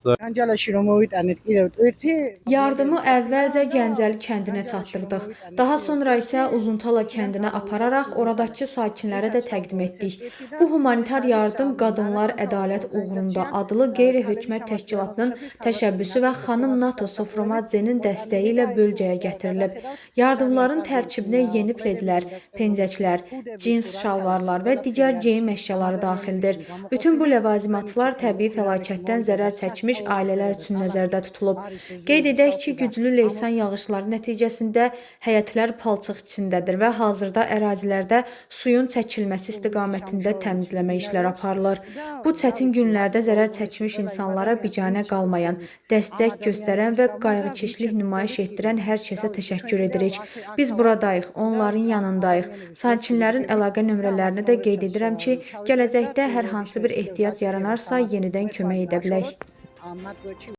განჯალაში რომ მოვიტანეთ კიდევ ტვირთი. Yardımı əvvəlcə Gəncəli kəndinə çatdırdıq. Daha sonra isə Uzuntala kəndinə apararaq oradakı sakinlərə də təqdim etdik. Bu humanitar yardım Qadınlar Ədalət Uğrunda adlı qeyri-hökumət təşkilatının təşəbbüsü və xanım Nato Sofromadzenin dəstəyi ilə bölgəyə gətirilib. Yardımların tərkibinə yeni pledlər, pencəklər, cins şalvarlar və digər geyim əşyaları daxildir. Bütün bu ləvazimatlar təbii fəlakətdən zərər çəkmiş ailələr üçün nəzərdə tutulub. Qeyd edək ki, güclü leysan yağışları nəticəsində həyətlər palçıq içindədir və hazırda ərazilərdə suyun çəkilməsi istiqamətində təmizləmə işləri aparılır. Bu çətin günlərdə zərər çəkmiş insanlara biganə qalmayan, dəstək göstərən və qayğıkeşlik nümayiş etdirən hər kəsə təşəkkür edirik. Biz buradayıq, onların yanındayıq. Sakinlərin əlaqə nömrələrini də qeyd edirəm ki, gələcəkdə hər hansı bir ehtiyac yaranarsa yenidən kömək edə bilək. ამ მათგვეთში.